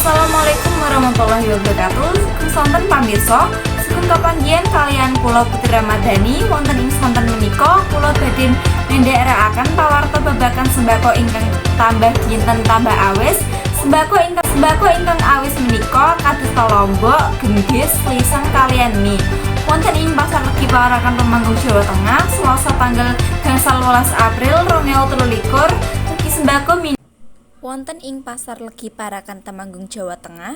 Assalamualaikum warahmatullahi wabarakatuh. Sugeng sonten, pamirsa. Sugeng kepanggihan kaliyan kula, Putri Ramadhani. Wonten ing sonten menika kula badhe nindakaken pawarta babagan sembako ingkang tambah dinten tambah awis. Sembako ingkang awis menika kados lombok, gendis, liseng kaliyan mie. Wonten ing Pasar Legi Parakan, Temanggung, Jawa Tengah, Selasa tanggal 18 April 2023, regi sembako Wonten ing Pasar Legi Parakan, Temanggung, Jawa Tengah,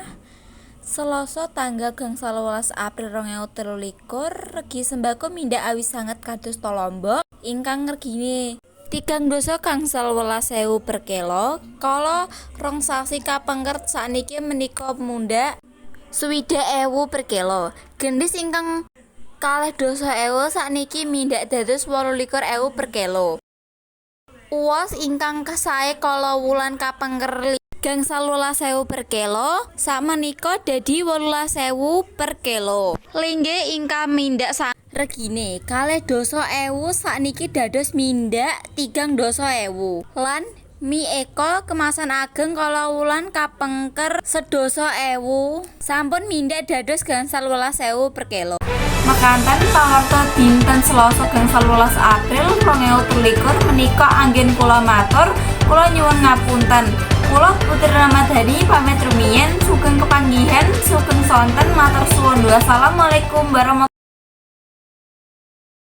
Selasa tanggal 18 April 2023, regi sembako mindhak awis sanget kados lombok ingkang regine 3,011 gangsal per kilo kala 2 sasi kapengker sakniki menika mundhak 60.000 per kilo. Gendis ingkang 22.000 sakniki mindhak dados 28.000 per kilo. Uwos ingkang sae kala wulan kapengker 11.000 per kilo sakmenika dadi 18.000 per kilo. Linggih ingkang mindhak regine 22.000 sakniki dados mindhak 3,000. Lan mie eko kemasan ageng kala wulan kapengker 10.000 sampun mindhak dados 11.000 per kilo. Mekaten pawarta dinten Selasa 18 April 2023 menika anggen kula matur, kula nyuwun ngapunten. Kula, Putri Ramadhani, pamit rumiyin, sugeng kepanggihan, sugeng sonten, matur suwun. Wassalamualaikum warahmatullahi.